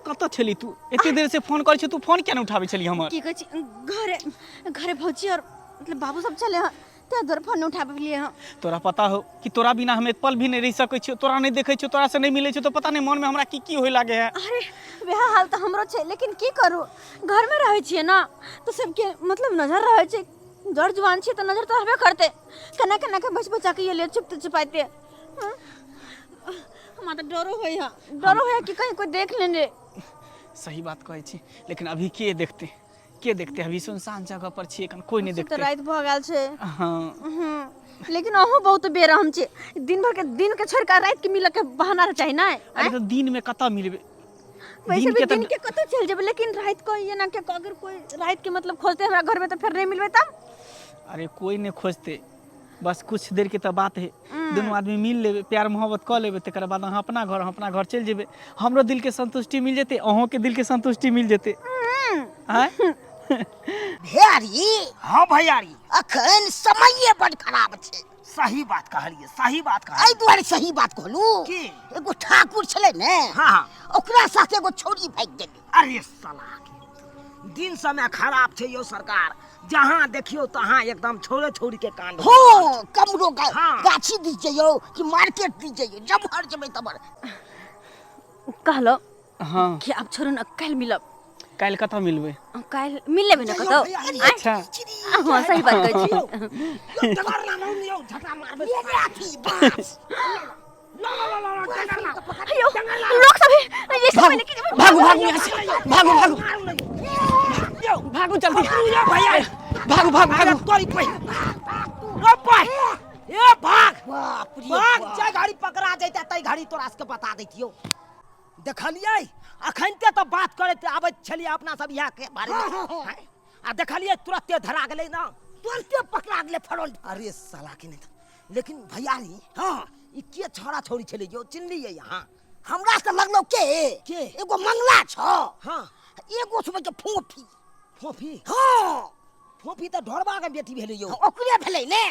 कतऽ छली तू? एते देर से फोन करै छी, तू फोन किया नहि उठाबै छली हमर? की कहै छी, घरे घरे भौजी और मतलब बाबू सब छले हँ, ताहि दुआरे फोन नहि उठा पलियै हँ। तोरा पता हो कि तोरा बिना हम एक पल भी नहीं रह सकै छियो। तोरा नहीं देखै छियो, तोरा से नहीं मिलै छियो तो पता नहीं मन में हमरा की की होय लागे है। अरे वएह हाल तऽ हमरो छै, लेकिन की करू, घरमे रहै छियै ने तऽ सबके मतलब नजर रहै छै। जर जुआन छियै तऽ नजर तऽ रहबे करतै। केना केना के बच बचा के एलियै चुप चुपाइते। हँ? हमरा तऽ डरो होइ है, डरो होइ है कि कहीं कोई देख लेने। सही बात कहै छी, लेकिन अभी के देखते, के देखते? अभी सुनसान जगह पर छियै, एखन कोई नहीं से तऽ देखते। राति भऽ गेल छै। हाँ। लेकिन अहूँ बहुत बेरहम छी। दिन भर के, दिन के छोड़ि कऽ राति के मिलऽ के बहाना चाही ने। अरे तऽ दिन में कतऽ मिलबै? वैसे दिन भी के तऽ दिन के कतौ चलि जेबै, लेकिन राति को एना के अगर कोई राति के मतलब खोजते हमरा घर में तऽ फेर नहीं मिलबै तब। अरे कोई नहीं खोजते, बस कुछ देर के तऽ बात है। दुनू आदमी मिल लेबै, प्यार मोहब्बत कऽ लेबै, तकर बाद अहाँ अपना घर, हम अपना घर चलि जेबै। हमरो दिल के संतुष्टि मिल जेतै, अहूँ के दिल के संतुष्टि मिल जेतै। आँय? भेयारी। हाँ भैयारी। अखन समये बड खराब छै। सही बात कहलिए, सही बात एहि कहलिए। दुआरे सही बात कहलू की? एगो ठाकुर छलै ने। हाँ, हाँ। ओकरा साथ एगो छौड़ी भागि गेलै। अरे साला के दिन समय खराब छै यौ सरकार, जहाँ देखियो तहाँ एकदम छौड़े छौड़ी के कांड। हो कमरो हाँ। गाछी दिस जइयो कि मार्केट दिस जइयो, जमहर जेबै तमहर। कहलो हाँ। कि आब छोड़ू ने, काल्हि मिलब। काल्हि कतऽ मिलबै? काल्हि मिल लेबै ने कतौ। अच्छा। हाँ, सही बात कहै छी। यौ, डगर ना लाउ ने यौ, झगड़ा मारबै। यौ, लोक सब ये सब लेकिन भागू भागू यहाँ से, भागू भागू भागू जल्दी भैया, भागू भागू अरे भागू। तोरी पै ओ पै ए भाग बाप रे भाग बाप। जाय घड़ी पकड़ा जैते तै घड़ी तोरा सबके बता दैतियौ। देखलियै अखनते तऽ बात करैत आबैत छलियै अपना सब इएह के बारे में। हाँ। आ देखलियै तुरते धरा गेलै ना, तुरते पकड़ा गेलै फरल। अरे साला के नहीं, लेकिन भैयारी। हाँ। ई के छौड़ा छौड़ी छलै यौ, चिन्हलियै अहाँ? हमरा से लगलो के? के? एगो मंगला छ। हाँ। एगो सुबह के फोफी। फोफी? हाँ। फोफी तऽ ढोरबा के बेटी भेलै यौ। हाँ, ओकरे भेलै ने।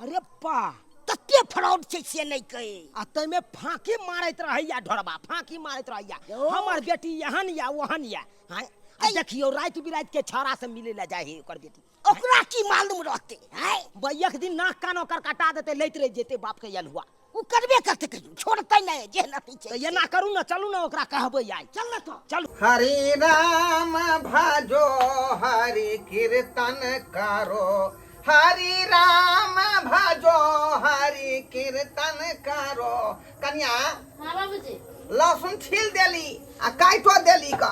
अरे पा तते फ्रॉड छै से नहि कही। आ ताहिमे फाँकी मारैत रहैया ढोरबा, फाँकी मारैत रहैया। यौ। हमर बेटी एहन या ओहन या। हाँ, आ देखियौ राति बिराति के छौड़ा से मिलै लए जाइ है ओकर बेटी। ओकरा की मालूम रहतै? हैं? एक दिन नाक कान ओकर कटा देतै, लैत रहि जेतै बाप के अलहुआ। ओ करबे करतै, कहियो छोड़तै नहि, जेहन अथी छै। तऽ एना करू ने, चलू ने ओकरा कहबै आइ। चल ने तऽ। चलू। हरि राम भजो हरि कीर्तन करो, हरि राम भजो हरि कीर्तन करो। कन्या। हाँ बाबूजी। लहसुन छील देली आ काटो देली का,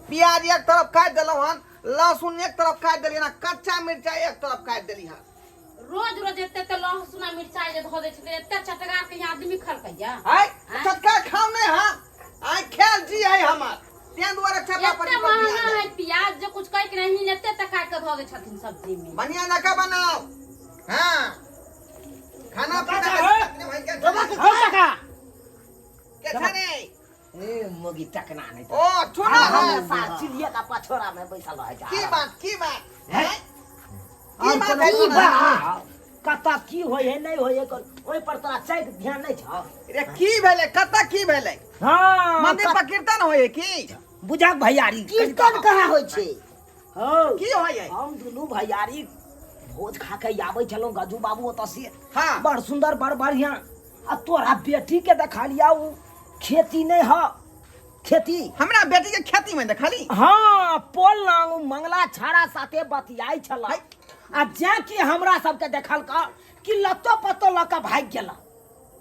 प्याज एक तरफ काटि देलहुँ हन, लहसुन एक तरफ काटि देली हन, कच्चा मिर्चाई एक तरफ काटि देली हन। रोज रोज एते ते लहसुन आ मिरचाई जे धऽ दै छथिन, एते चटगा के यहाँ आदमी खलकैया। आय चटका खाउ नहीं हाँ, आय खेल जी है हमर, तें दुआरे चटका एते महंगा है प्याज जे कुछ कह के नहीं, एते ते काट के धऽ दै छथिन सब्जी में। बढ़िया जका बनाओ। हाँ खाना पीना काका, के हे। दिक्कत नहीं होई के हो काका। के छे रे? ए मोगी टकना नहीं ओ चुना है। सार चिड़िया का पछोड़ा में बैसल रहे जा। की बात, की बात हैं? हैं? की और बात कोनो है की चुना? बात? कतऽ की होइ है नहीं होइ है, ओहि पर तोरा चैक ध्यान नहीं छौ। रे की भेलै, कतऽ की भेलै? हाँ, मंदिर पर कीर्तन होइ है की? बुझक भैयारी, कीर्तन कहाँ होइ छै? हौ। की होइ है? हम दुनू भैयारी भोज खा के आबै छलहुँ गजू बाबू ओतऽ से। हाँ। बड़ सुंदर, बड़ बढ़िया। आ तोरा बेटी के देखलिया, उ खेती नहीं ह खेती। हमरा बेटी के खेती में देखली? हाँ, पोल ना उ मंगला छाड़ा साथे बतियाई छला। है। आ जे कि हमरा सबके देखल का कि लत्तो पत्तो लऽ के भागि गेला।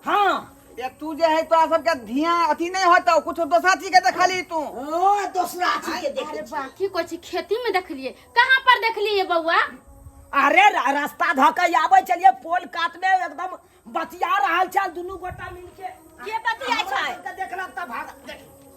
हाँ। ये तू जे है तोरा सबके धिया अथी नहीं होता, कुछ दोसरा चीज के देखली तू। ओ दोसरा चीज के देखै अरे छी। बा, की कहै छी, खेती में देखलिए, कहाँ पर देखलिए बौआ? अरे रास्ता धऽ के आबै छलियै, पोल कात में एकदम बतिया रहल छल दुनू गोटा मिल के। के बतियाइ छै? हमरा सबके देखलक तऽ भाग।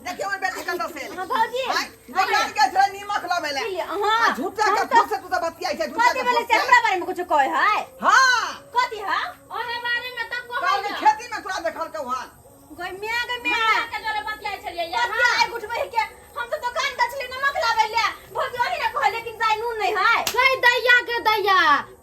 देखियौ हमर बेटी कतऽ से एलै। हाँ, भौजी। आँय, दुकान के छलै नीमक लबै लए। की लिए? हाँ। आ झूठा के हम तऽ फूस से तू तऽ बतियाइ छै, झूठा कथी के भेलै फूस से से। हमरा बारे में कुछो कहै है? हाँ। कथी है? ओहे बारे में तऽ कहै काल्हि है। खेती में तोरा देखलकै वहाँ। गई मियां, गई मियां। मियां के जोरे बतियाइ छलियै यहाँ। कथी आइ उठबै है के? हम तऽ दुकान गेल छलियै नमक लाबै लए। भौजी ओही ने कहै, लेकिन दाइ नून नहि है। गई दैया गे दैया,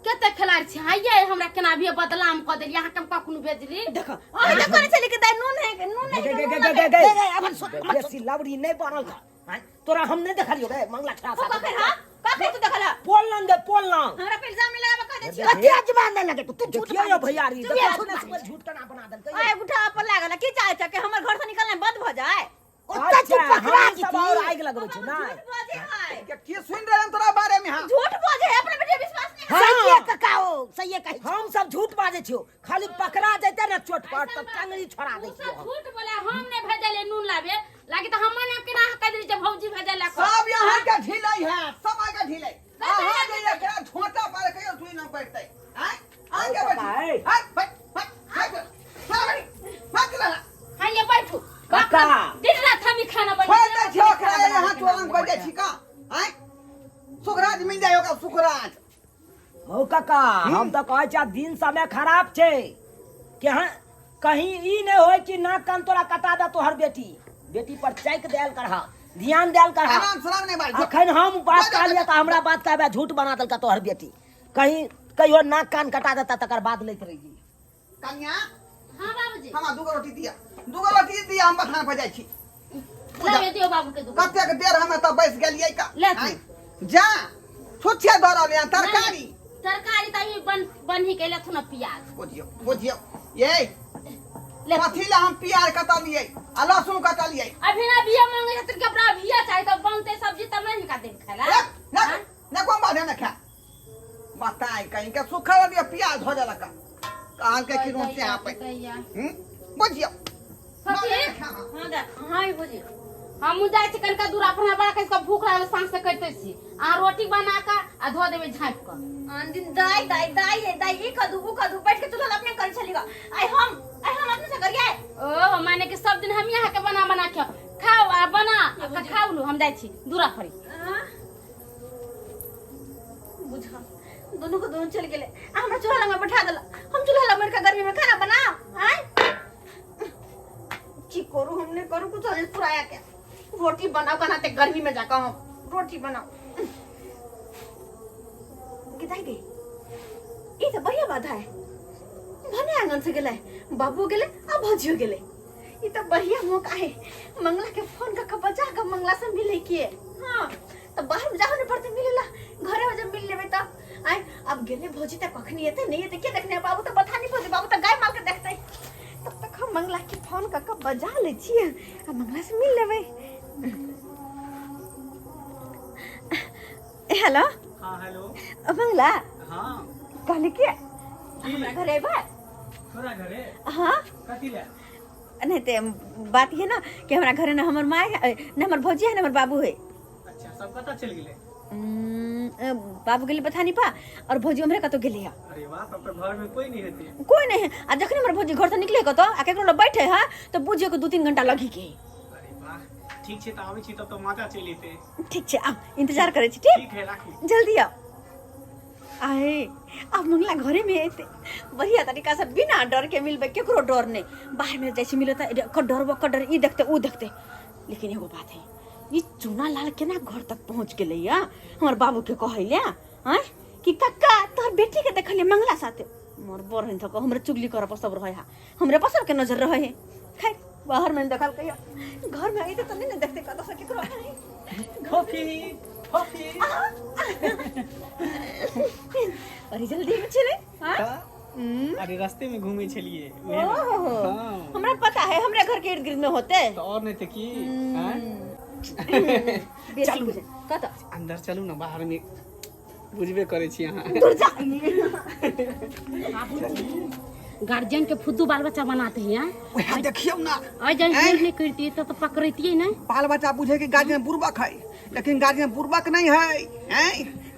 कते खेलाड़ छी हां, ये हमरा केना भी बदनाम कऽ देलियै, अहाँ के हम कखनो भेजली? देखो, अहीं तऽ कहने छलियै कि दाइ नून है, नून नहि गे गे गे गे गे गे अपन सुन बेसी लवड़ी नहीं बनल का आँय, तोरा हम नहीं देखलियो गे मंगला छोड़ा हो साथे कखन हां कखन तू देखला पोल लंग गे पोल लंग हमरा पे इल्जाम नहीं लगाबा कह दे छी कते अजमान नहीं लगे तू झूठ देखियो यो भैयारी चुप देखियो जा, सुने सुने झूठ केना बना देलकै आय उठा पर लागल की चाहे छ कि हमर घर से निकलना बंद भ जाए ओते तू अच्छा, पकड़ा हम सब और जीती आगि लगबै छौ झूठ नहि बजे है के की सुन रहे हम तोरा बारे में हां झूठ बजे है अपने बेटे विश्वास नहीं है सही है काका ओ सही कहै छी। हम सब झूठ बाजै छियौ खाली पकड़ा जैते ने चोट पर तब टंगरी छोड़ा दै उ छियौ सब हम। झूठ बोले हम नहीं भेजले नून लाबे लागे त हमर नाम केना कह देली जे भौजी भेजला सब यहाँ के ढिलै है सब आके ढिलै अहाँ जे एकरा छोटा पर कहियो सुई न पड़तै आय आगे काका, ऐ। बैठ आय बैठ बैठ बैठ बैठ बैठ रहा हां ये बैठू काका। दिन रात हम ही खाना बना छोड़ दे छो ओकरा यहाँ चोरंग पर जाइ छी का आय सुखराज मिल जाय ओकरा सुखराज हौ काका हम तऽ कहै छियै दिन समय खराब छै कि हाँ कहीं ई नहि होय कि नाक कान तोरा कटा दे तोहर बेटी बेटी पर चैक देल करहा ध्यान देल करहा आराम सराम नहीं बाज अखन हम बात कहलियै तऽ हमरा बात कहबै झूठ बना देलका तोहर बेटी कहीं कहियो नाक कान कटा देता तकर बाद लैत रही कन्या हां बाबूजी हमरा दूगो रोटी दिया दूगो रोटी दिया हम बथान पर जाइ छी लाबे दियो बाबू के दूगो कतेक देर हम एतऽ बैस गेलियै का ले तू। आँय? जा छुच्छे दऽ रहलै हन तरकारी तरकारी त अभी बन बनही के लेथु ना प्याज बुझियौ बुझियौ ये ले कथी लए हम प्याज कटलियै आ लहसुन कटलियै अभी ना बिया मांगे छथिन कि अपना बिया चाही त बनते सब्जी तब नहीं निकाल देब खाला ए, ना ना कोन बात है ना खा बताए कहीं के सुखल दिया प्याज धो देलक कहाँ के किनो से आपे हम्म बुझियौ सखी हां दा हां ई बुझी हमहूँ जाइ छी कनिका दूर अपना बड़ा कहि कऽ भूख लागल साँझ से करिते छी अहाँ रोटी बना कऽ आ धो देबै झाँपि कऽ आन दिन दाई दाई दाई ए दाई ई कदू ऊ कदू बैठ के चूल्हा अपने करी छली आइ हम अपने से करिए ओ माने कि सब दिन हम यहाँ के बना बना के खाओ आ बना आ खाउ लू हम जाइ छी दूरा फरी बुझा दोनों को दोनों चल गेले आ हमरा चूल्हा लग में बैठा देला हम चूल्हा लग में गर्मी में खाना बनाओ आय की करू हमने करू कुछ नहीं पुराया के रोटी बनाओ बनाते गर्मी में जाकर हम रोटी बनाओ किताई गई ई तो बढ़िया बात है भने आंगन से गेले बाबू गेले आ भौजियो गेले ई तो बढ़िया मौका है मंगला के फोन का बजा के मंगला से मिले के हाँ तो बाहर में जाहो नहीं पड़ते मिलेला घरे में जब मिल लेबे तब आय अब गेले भौजी त कखनी एते नहीं एते के देखने बाबू तो बथा नहीं पहुंचे बाबू तो गाय मार के देखते तब तक हम मंगला के फोन क के बजा ले छियै आ मंगला से मिल लेबै हेलो हाँ हेलो मंगला हाँ कहली के हमरा घरे अयबै तोरा घरे हाँ कथी ले नहीं ते बात ये ना कि हमरा घरे ना हमर माय है ना हमर भौजी है ना हमर बाबू है अच्छा सब पता चल गेलै बाबू गेलै बथानी पा और भौजी हमरे कतौ गेलै है अरे वाह तब तो घर में कोई नहीं हेतै कोई नहीं है आ जखन हमर भौजी घर से निकले कतौ आ केकरो लग बैठे है तो बुझियो कि 2-3 घंटा लगी के अरे वाह ठीक छै तऽ आबै छी तब तऽ मजा चलि एतै ठीक छै आउ इंतजार करै छी ठीक ठीक है राखू जल्दी आओ आए आब मंगला घरे में एते बढ़िया तरीका से बिना डर के मिलबे केकरो डर नहीं बाहर में जाइ छी मिले तऽ एकर डर ओकर डर ई देखते ऊ देखते लेकिन एगो बात है ई चूना लाल केना घर तक पहुंच गेलै या हमर बाबू के कहै ले आँय कि कक्का तोहर बेटी के देखलियै मंगला साथे मोर बड़ हन थक हमरे चुगली करऽ पर सब रहै हा हमरे पर सबके नजर रहै है खैर बाहर में देखल कहियो घर में अइते तऽ नहीं ने देखते कतौ से केकरो फोफी फोफी अरे जल्दी में चले हाँ अरे रास्ते में घूमे छलिए उहे ना। ओहो हाँ हमरा पता है हमरे घर के इर्द गिर्द में होते तो और नहीं तो की हाँ? बेसी बुझे कत अंदर चलू ना बाहर में बुझबे करै छी अहाँ दूर जा गार्जियन के फुद्दू बाल बच्चा बनाते हैं हाँ? वएह देखियौ ना और जब ढेर नहीं करती तो पकड़ती नहीं बाल बच्चा बुझे कि गार्जियन बुड़बक है लेकिन गार्जियन बुड़बक नहीं है हैं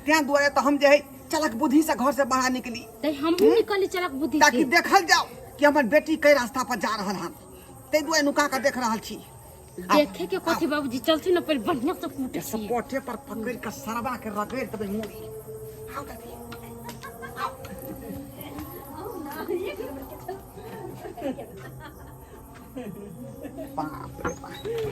तें दुआरे तो हम जे है चलक बुद्धि से घर से बाहर निकली तो हम निकली चलक बुद्धि ताकि से देखल जाओ कि हमर बेटी कई रास्ता पर जा रहल हन ताहि दुआरे नुका के देख रहल छी देखे के कथी बाबूजी चलती ना पहले बढ़िया से कूटे छी कोठे पर पकड़ के सरवा के रगड़ देबै मुड़ी आओ दादी आओ बाप रे बाप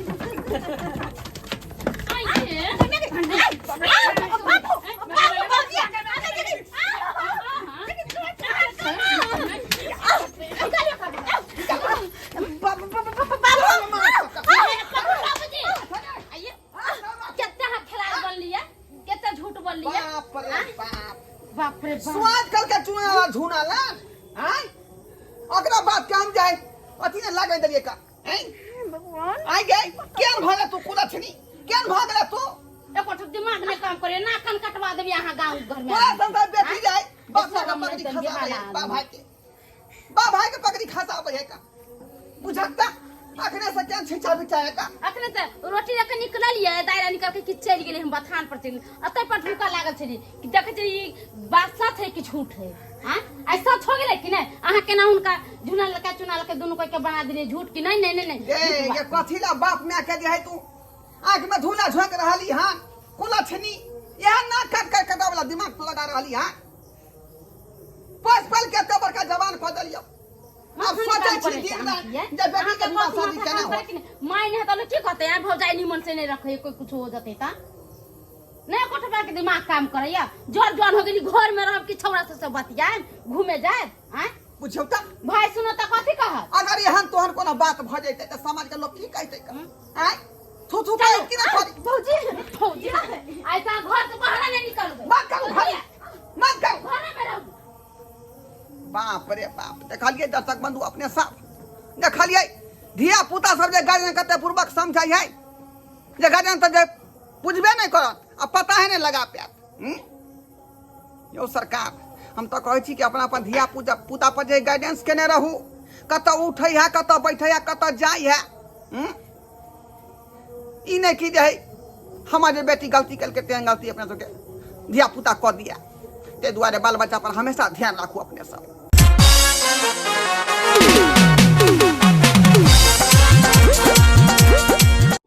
लागै देलियै का हैं भगवान आइ गए केन भऽ गेल तू कुलछनी केन भऽ गेल तू एको ठो दिमाग नहीं काम करे ना कान कटवा देबी अहाँ गाँव घर में तोरा संसार बेटी जाय बाप बेचारा के पगड़ी मरतन खसाबै है बिहार बा भाई के बा भाई के पगड़ी खसाबै है का बुझकता अखने से केन छिचा बिचा है का अखने तऽ रोटी लऽ कऽ निकललियै दायरा निकल के कि चलि गेलै हम बथान पर चलि अतै पर ढुका लागल छलियै कि देखै छियै ई बात सच है कि झूठ है आँ आइ सच हो गेलै कि नहि अहाँ केना हुनका झुना लड़का चुना लड़का दुनू कोई के बना देलियै झूठ कि नहि नहि नहि नहि ए झूठ ये बात। कथी ला बाप माय के जे है तू आँख में धूला झोंक रहली हन कुलछनी इएह ना कट कर कटा वाला दिमाग तू लगा रहली हन पस पल के एते बड़का जवान कऽ देलियौ आब माथा सोचै काम छी करै छै दिन राति अहाँके, जे बेटी के अहाँके विवाह माथा शादी काम केना करै होत कि नहि? माय नहि हेतै की कहतै आइ भौजाइ निमन से नहि रखै कोई कुछ हो जतै तऽ नहि एको टका के दिमाग काम करैया जर जवान हो गेली घर में रहब कि छौड़ा सब से बतियाएब घूमे जाएब आँय बुझियौ तऽ भाई सुनो तऽ कथी कहत अगर एहन तोहन कोनो बात भऽ जैतै तऽ समाज के लोक की कहतै आँय थू थू कहै कि नहि करी भौजी भौजी आइ तऽ अहाँ घर से बाहर नहि निकलबै मत करू भाई मत करू घरे में रहू बाप रे बाप देखलियै दर्शक बंधु अपने साफ देखलियै धिया पुता सब जे गार्जियन कते पूर्वक समझै है जे गार्जियन तऽ जे बुझबे नहि करत आ पता है नहि लगा पायत हूँ? यौ सरकार हम तऽ कहै छी कि अपना अपन धिया पूजा पुता पर जे गाइडेंस केने रहू कतऽ उठै है कतऽ बैठै है कतऽ जाइ है हूँ? ई नहि कि जे है हमर जे बेटी गलती केलकै तेहन गलती अपना सबके धिया पुता कऽ दिया ताहि दुआरे बाल बच्चा पर हमेशा ध्यान राखू अपने सब।